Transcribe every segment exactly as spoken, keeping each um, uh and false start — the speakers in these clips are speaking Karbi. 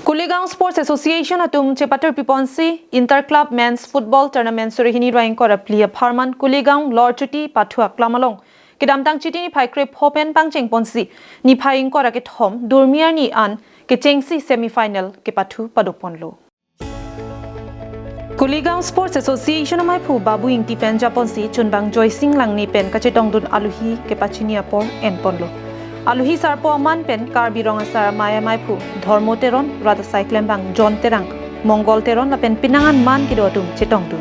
Kuligaon Sports Association atum chepatur piponsi Inter Club Men's Football Tournament suri hini ra ingkoi ra phli apharman Kuligaon Lorchuti pathu aklam along kedamtang Chiti niphai krepho pen pangcheng ponsi niphai ingkoi ra kethom Durmi arni an kechengsi semi final kepathu padopon lo. Kuligaon Sports Association amaiphu Babu Ingti pen japonsi chunbang Joysing Langne pen kachetongdun aluhi kepachini apor enpon lo. Aluhi sarpo aman pen Karbi Rong Asar amei amaiphu Dhormo Teron, rat asai klembang John Terang, Mongol Teron lapen pinangan man kedo atum chetongdun.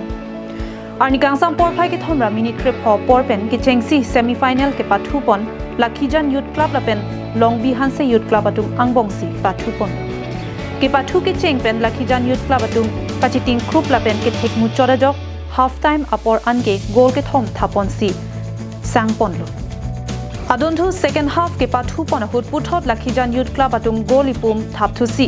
Arni kangsam porphai kethom ra minute krepho apor pen kechengsi semi final kepathu pon Lakhijan Youth Club lapen Longbi Hanse Youth Club atum angbongsi pathu pon. Kepathu kecheng pen Lakhijan Youth Club atum kachiting krup lapen kethek muchot ajok half time apor anke goal kethom thap ponsi sang pon lo. Adunthu second half kepathu pon ahut puthot Lakhijan Youth Club atum goal ipum thap thusi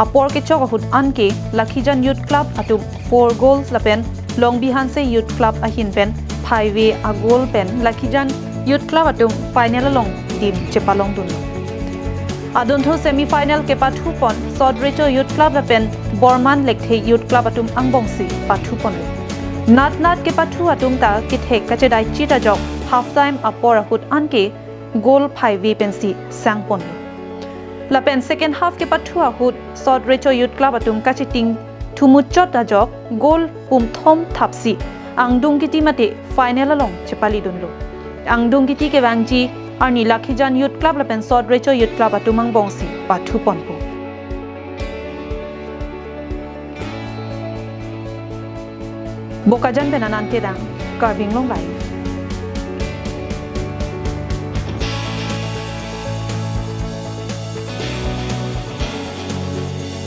apor kechok ahut anke Lakhijan Youth Club atum four goals lapen Longbi Hanse Youth Club ahin pen phaive a goal pen Lakhijan Youth Club atum final along team chepalongdun. Adunthu semi final kepathu pon Sot Recho Youth Club lapen Borman Lekthe Youth Club atum angbongsi pathu pon. Nat nat kepathu atum ta kethek kachedai chit ajok half time apor ahut anke goal phaive pensi sang pon. Lapen second half kepathu ahut Sot Recho Youth Club atum kachiting thumuchot ajok goal pumthom thapsi Angdung Kiti mate final along chepalidun lo. Angdung Kiti kevangji arni Lakhijan Youth Club lapen Sot Recho Youth Club atum angbongsi pathu ponpo. Bokajan pen Anand Terang, Karbi Anglong Live.